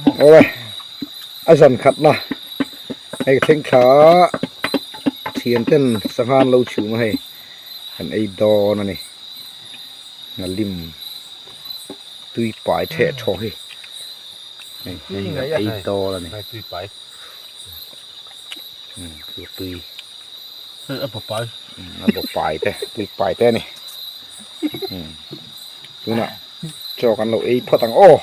Aw a zan khat na hei thleng thla thian ten sangha an lo chhum a hei kan ei dawn a ni nghalim tui pai theh thaw hi hei kan ei dawn a ni tui a bawp pai te tui pai te a ni tunah chaw kan lo ei phawt ang aw.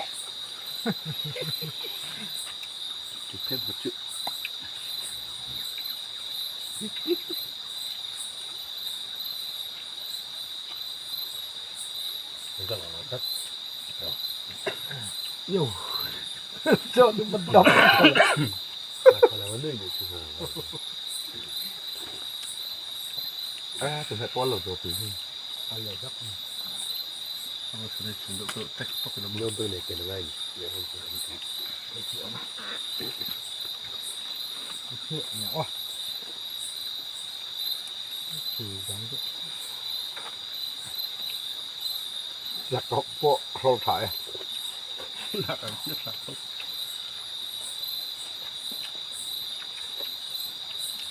Lakah pawh hrawr tha e.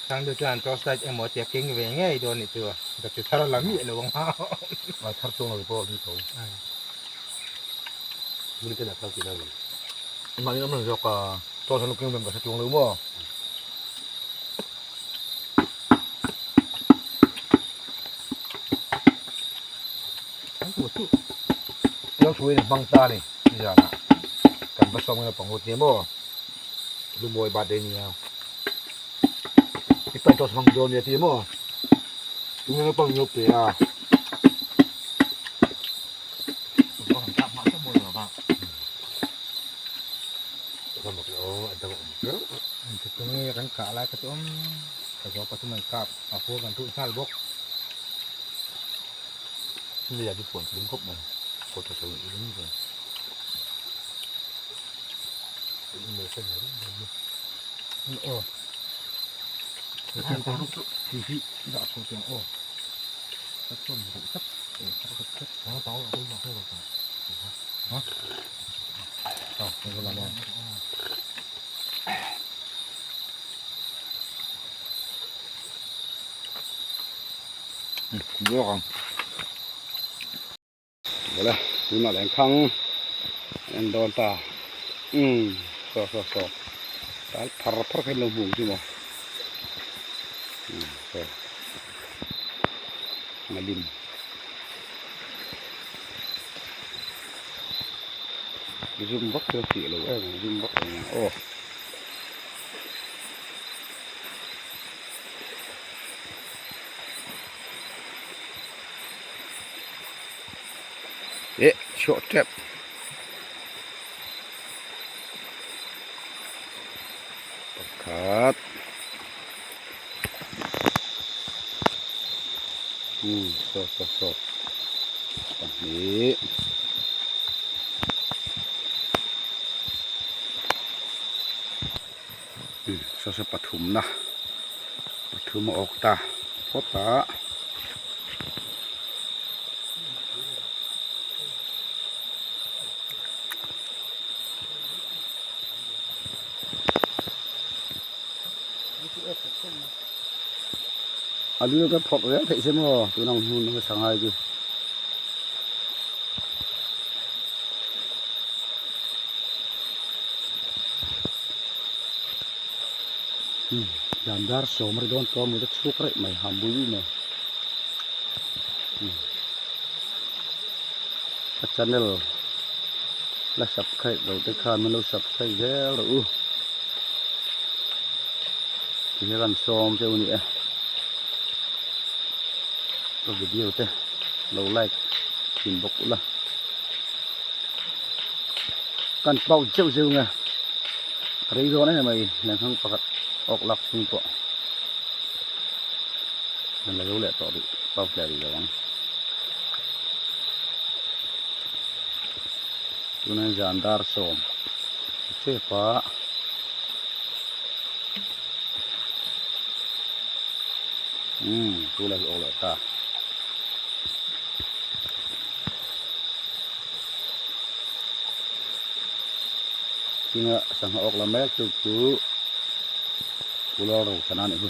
Changtu chuan torchlight emaw tia keng ve ngei dawn nih chu ka ti thar la miah lo ang ha. A thar chuang lo pawh a ni tho. Mahni lam lang zawk a torch an lo keng ve ka hre chuang lo maw. Ram hruaiin a hmang ta a ni nizanah kan va sawm naupang hut nia maw Lumawi birthday nia i pain torch hmang dawn nia ti maw tunge naupang in lo pe a. Kan kah lai kha chu awm ka zawh pathum an kap a khua kan thuh nghal bawk. Buak ang Bawle tunah leng khang en dawn ta umm saw saw saw tal phar phar kha in lo hmu ang chu maw umm saw ngalim Zoom vak chu a fiah lo em ang zoom vak ang aw. Eh chhuah tep. Pakhat. Hmm saw saw saw. Pahnih. Saw saw pathumna pathum a awk ta phawt a. A lu ka phawrh reng theih se maw tun ang hun a sangai chu. Dan dar sawm a ri dawn tawh a mut a chhuk raih mai ham bui bui mai a channel la subscribe lo te khan min lo subscribe zel rawh u tihian an sawm cheu a ni e ka video te lo like thin bawk ula kan pau zeuh zeuh nge. A rei dawn em mai lenghang pakhat awk lak chhung pawh an la zo leh tawh rih pau hle rih lo ang tunah zan dar sawm a tep a umm chu la hi awk leh ta. Tinga sangha awk la mek chu chu Pulal Rochana anih hi.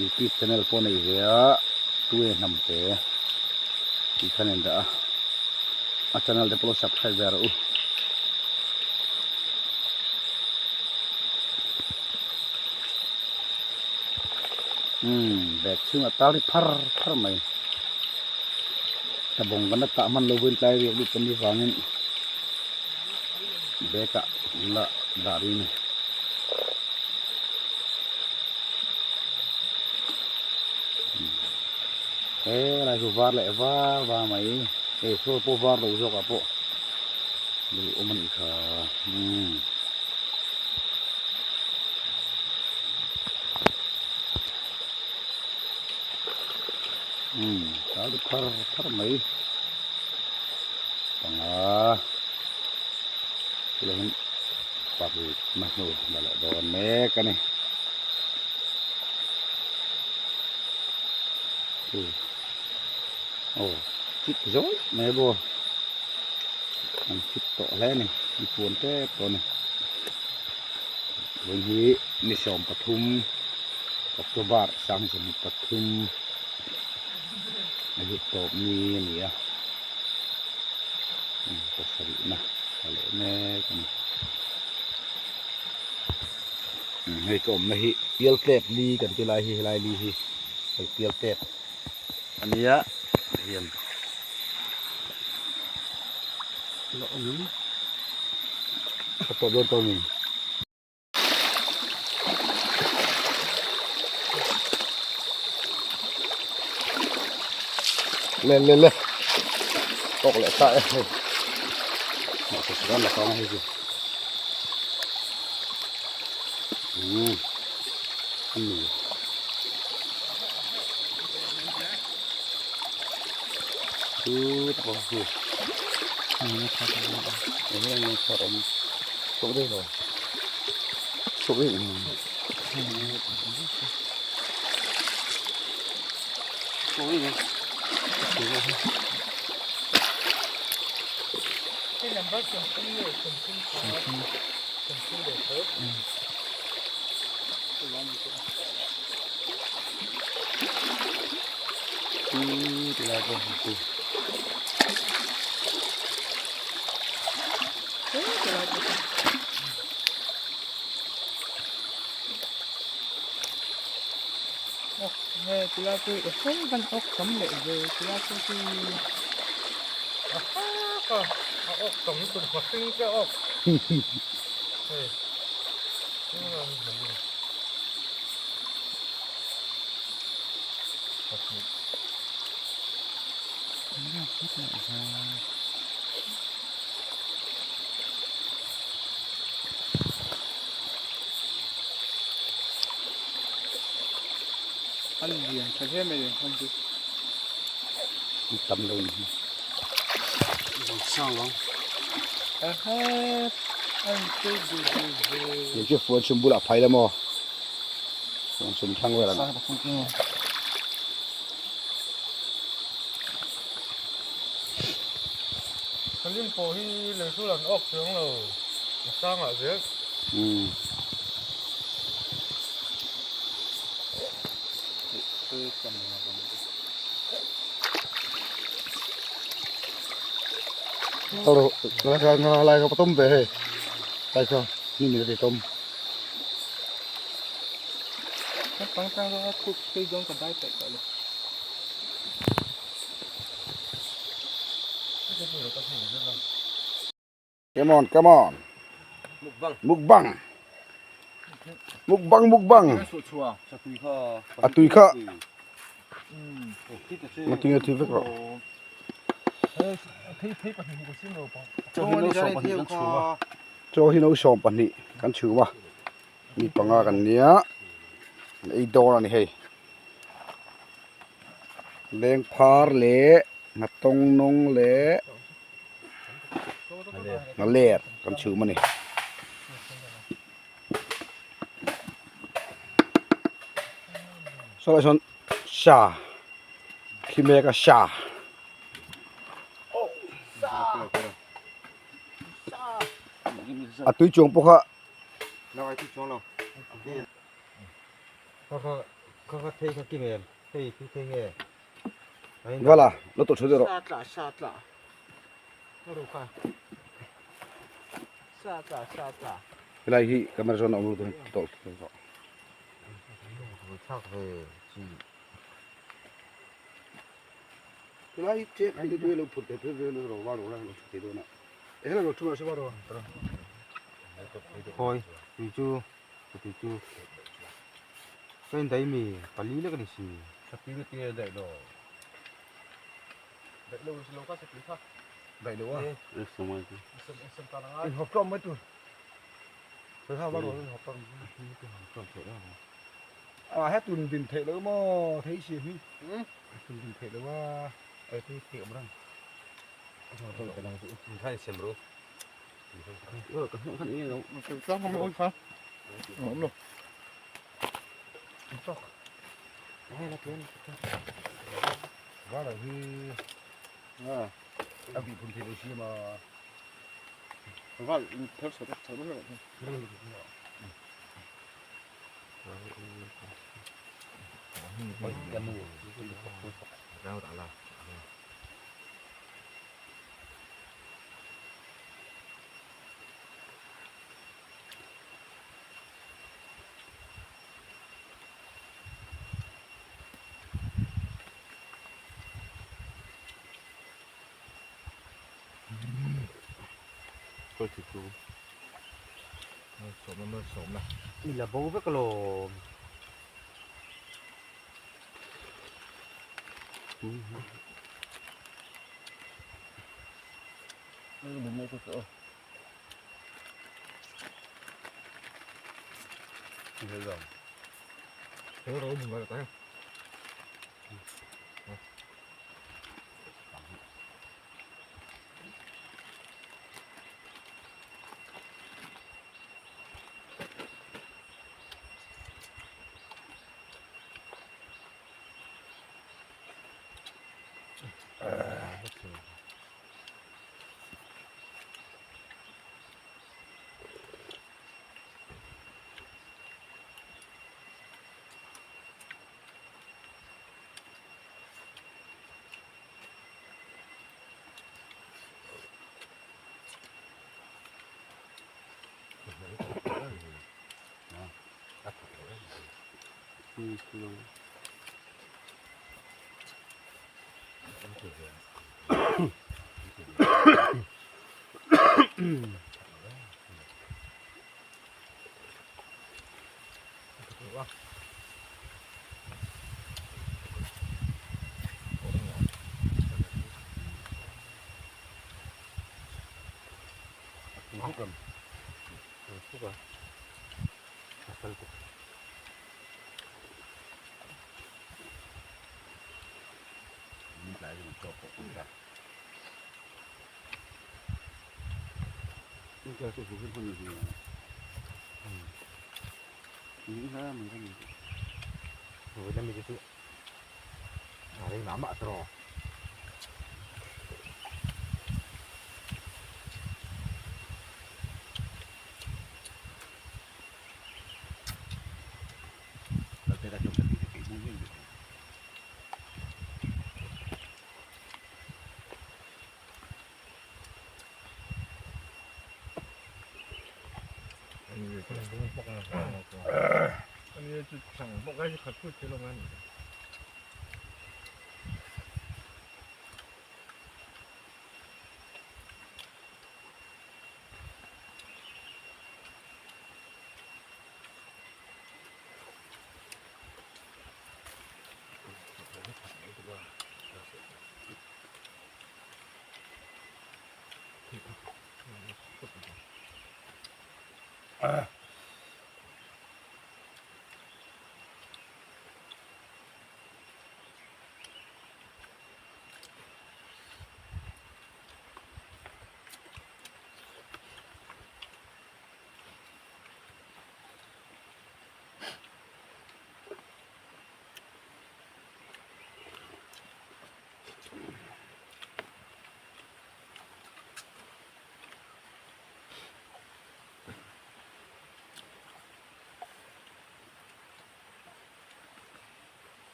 Youtube channel pawh nei ve a Tue hnam te tih khan a indah a, a channel te pawh lo subscribe ve rawh u. Umm bag chhungah tar hi phar phar mai. Tabawng kan la tah hman lo vawiin tlai riak lut kan ni vangin bag ah an la dah rih a ni. He lai chu var leh var var mai hei sawi pawh var lo zawk ah pawh duh awm a nih kha umm. Umm tlai ri phar phar mai panga chuan pahnih na hnu la leh dawn mek a ni aw chik zawih mai a bawk an chik tawh hle a ni an puan tep tawh a ni tun hi ni 13 October 2023 a hit tawp ni a ni a pasarih na a leh mek a ni hei ka awmna hi pial tlep li kan ti lai hi helai li hi hei pial tlep a nia hian la awm in ka tawp dawn tawh a ni. Le le le tawk leh ta e hei mahse sawn la kang a hei chu umm a ni chu tak a hei eng nge thar awm chawk daih lo. An lian tha hle mai ang khan chu. An tam lo ni hi. Aha an te du du ve. Hei chu fuan chhum bulah phai la maw? Fuan chhum thlang vel ang. Salim pawh hi lei hrul an awk chuang lo a sangah zel. Umm. Lai ka tom ve hei. Lai ka ni mi ti tom. Pang tang ka khuk tui dong ka dai pek lo. Come on, come on. Mukbang. Mukbang. Mukbang, mukbang. A tui kha. A tui a tui vek rawh. Chaw hi no 12 kan chhum a. Mi panga kan nia. An ei dawn a ni hei. Lengphar leh hnatawng nawng leh Nghaler kan chhum a ni. Saw lai sawn sa khi mek a sa. A tui chuang pawh kha. Vala, lo tawlh tha deuh rawh. Helai hi camera zawn a awm lo dawn tawlh tha deuh rawh. Helai hi tlem an tui lo phut thei thei lo ro ro lo thei dawn a. Helai lo thu se ro. Khawi tui chu tui chu ka in dai mi pali lek a ni si. Sapi na tia daih lo. Daih lo si lo kha sapi kha. Daih lo a. In hawp tlawm mai tur. A he tun din theih lo maw thei si hi tun din theih lo a e tui theih awm reng a bih phun theih lo si ma I la bo vek alawm.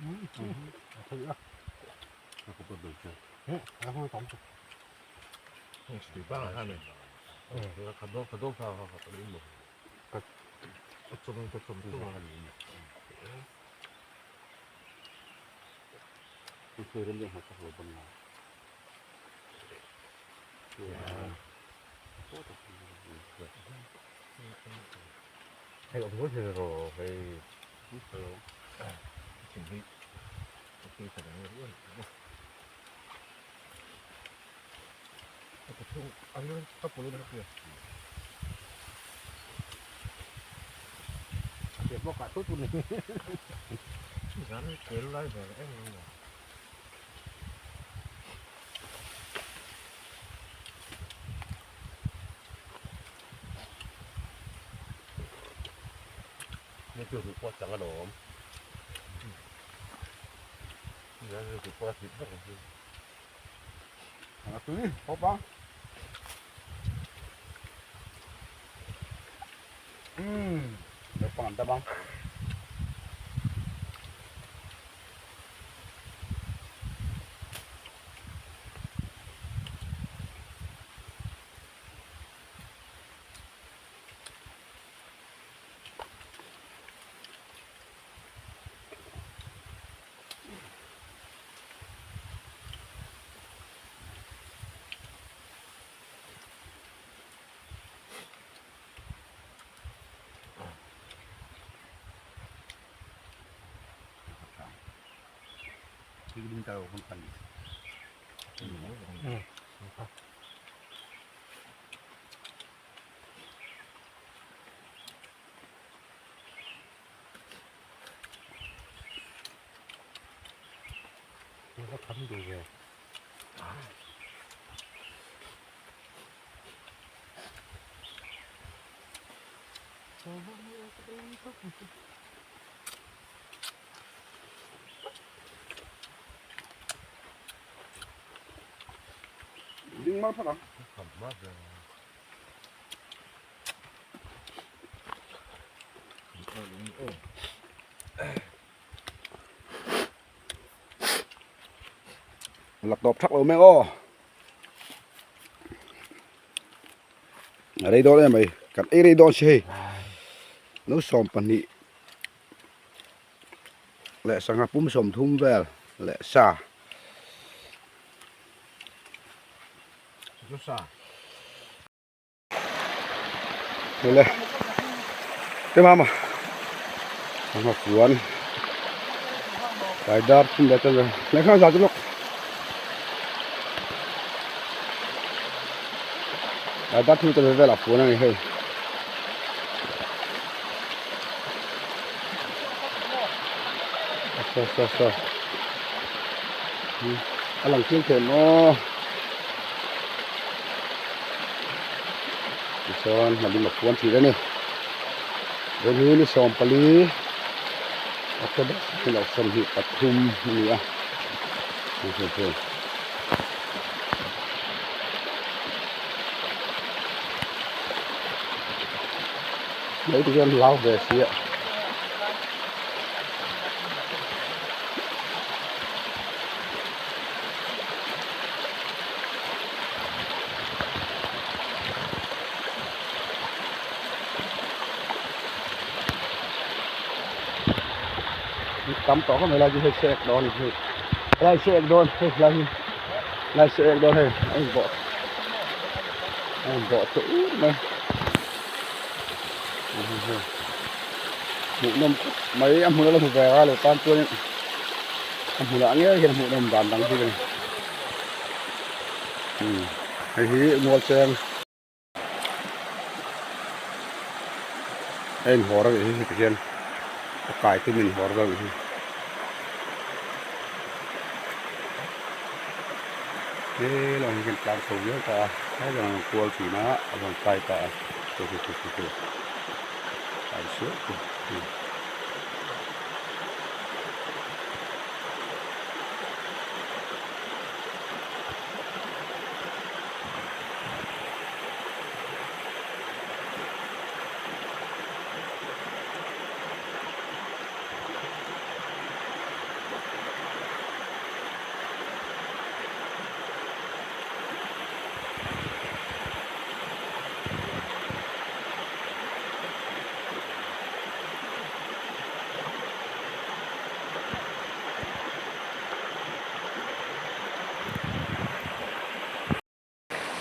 Hei awm ngawt hian rawh hei thing hi Ding mar phawt ang. Lak tawp thak lo mai aw. A rei dawn em mai kan ei rei dawn si hei. No 12 leh sangha pum 30 vel leh sa. Hei te mama sangha fuan tlai dar thum leh chuan leh kha za chu lawk tlai dar thum te velah fuan a ni hei. Saw saw saw a lang chiang thei maw tichuan hnam a puan thih a ni vawi hi ni 14 October 23 a ni a Mấy tụi em lao về xí ạ. Cắm có cái này là gì hơi xe đòn thì lại xe đòn hơi là gì lại xe đòn hơi anh vọ chỗ này hmuh nawm khawp mai a hmun a la hmu ve a lo tan chuan a hmunah ngei hian hmuh nawm dan dang bik a ni umm hei hi mual cheng a inhawr a nih hi heti hian a kai tum inhawr deuh a nih hi. He lang hi kan tlang chho viau ta a he lang an kual thin a a rawn kai ta a kai suau chu.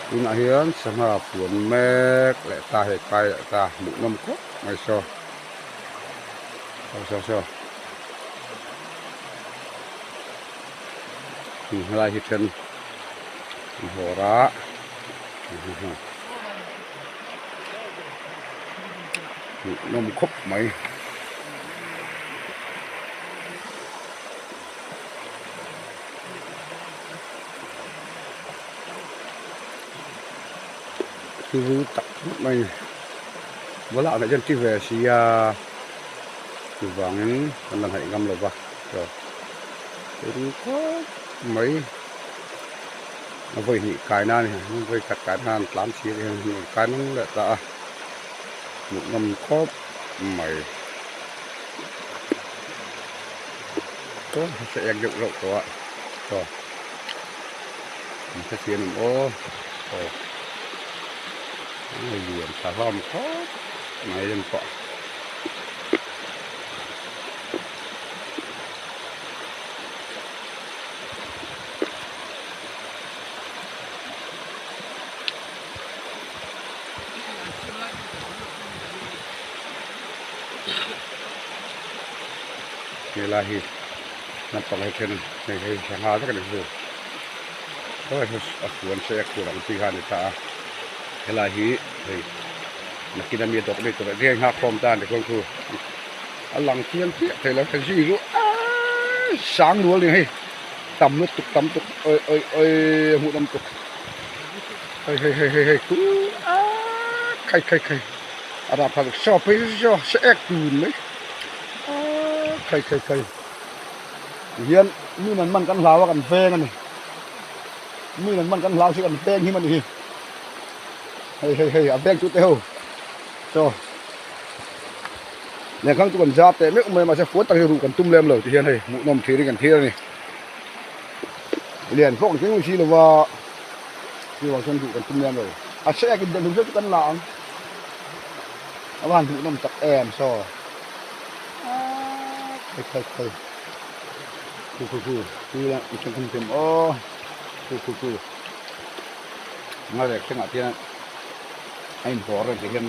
Tunah hian sangha puan mek leh ta hei kai leh ta hmuh nawm khawp mai saw saw saw saw helai hi then an hawr a hmuh nawm khawp mai. Thil tak mai bulah ah hian ti ve si a chuvangin kan la hnaih ngam lo va chaw thil khawp mai a vawi hnih kai nan a ni vawi khat kai nan tlan chhir hian an rawn kai nung leh ta a hmuh nawm khawp mai. Sa ek deuh reuh tawh a chaw an hre chian awm aw aw a lian tha hlawm khawp mai reng pawh. Helai hi naupang hi then hei hei sangha vek a ni chu a fuan se a khur ang chi kha a ni ta a helai hi hei nakin ami a dawt mai tur a riai nghak khawm ta a ni khuan khu a lang chiang chiah thei lo hei zui ruah aaa sang rual ni hei tam lutuk tam tuk awi awi awi a hmuh nawm tuk hei hei hei hei hei khu aaa khai khai khai a rah phah saw phei saw se ek tun mai aaa khai khai khai tihian mi nan man kan hlau a kan veng a ni mi nan man kan hlau si kan veng him a ni hi hei hei hei a veng chu te ho chaw lehkhang chu kan zar teh meuh mai mahse fuan tak hi ruh kan tum lem lo tihian hei hmuhnawm thir hi kan thir a ni lian pawh kan keng si lova chuvang chuan duh kan tum lem lo a sek in delh chu kan la ang a van hmuhnawm tak em saw khai khai khai khu khu khu khu la kan kan tem aw khu khu khu nga rek thlengah hian a inbawr reng te hian.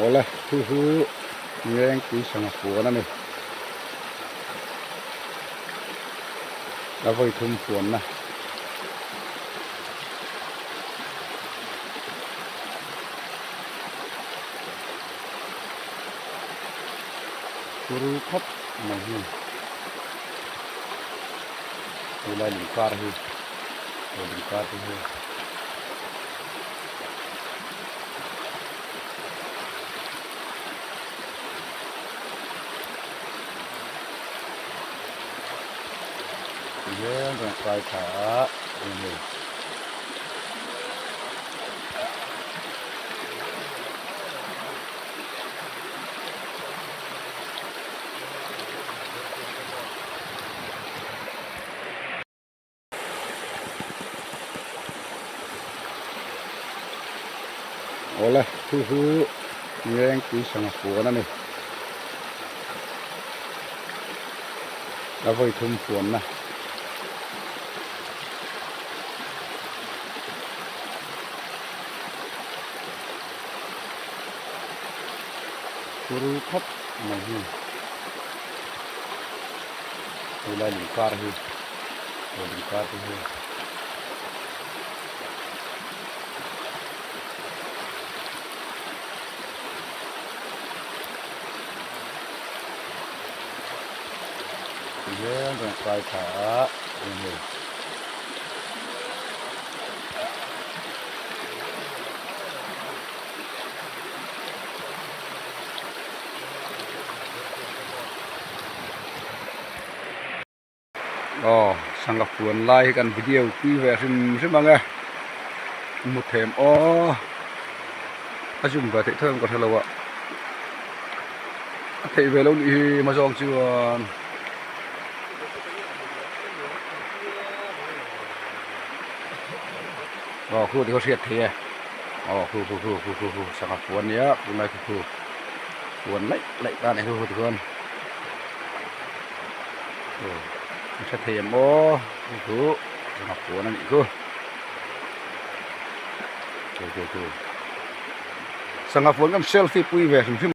Awle thu chu Ngengpui sangha fuan a ni. A vawi thum fuanna. Turu khawp mai hi helai lungkar hi. Lungkar te hi. Tihian rawn kai thla a eng hei. Awle thu chu Ngengpui sangha fuan a ni. A vawi thum fuanna. Turu khawp mai hi. Helai lungkar hi he lungkar te hi tihian rawn kai thla a eng hei. Aw sangha fuan lai hi kan video tui ve hrim hrim ang e hmu them aw a zoom ve theih tho em ka hrelo a a theih ve lo nih hi hma zawng chuan. Aw khu ti khaw hriat thei e aw khu khu khu khu khu khu sangha fuan nia tunlai khu khu fuan laih laih ta a ni khu khu tikhuan aw A hre thei em aw chu chu sangha puan a nih chu chu chu chu sangha puan kan selfie pui ve hrim hrim.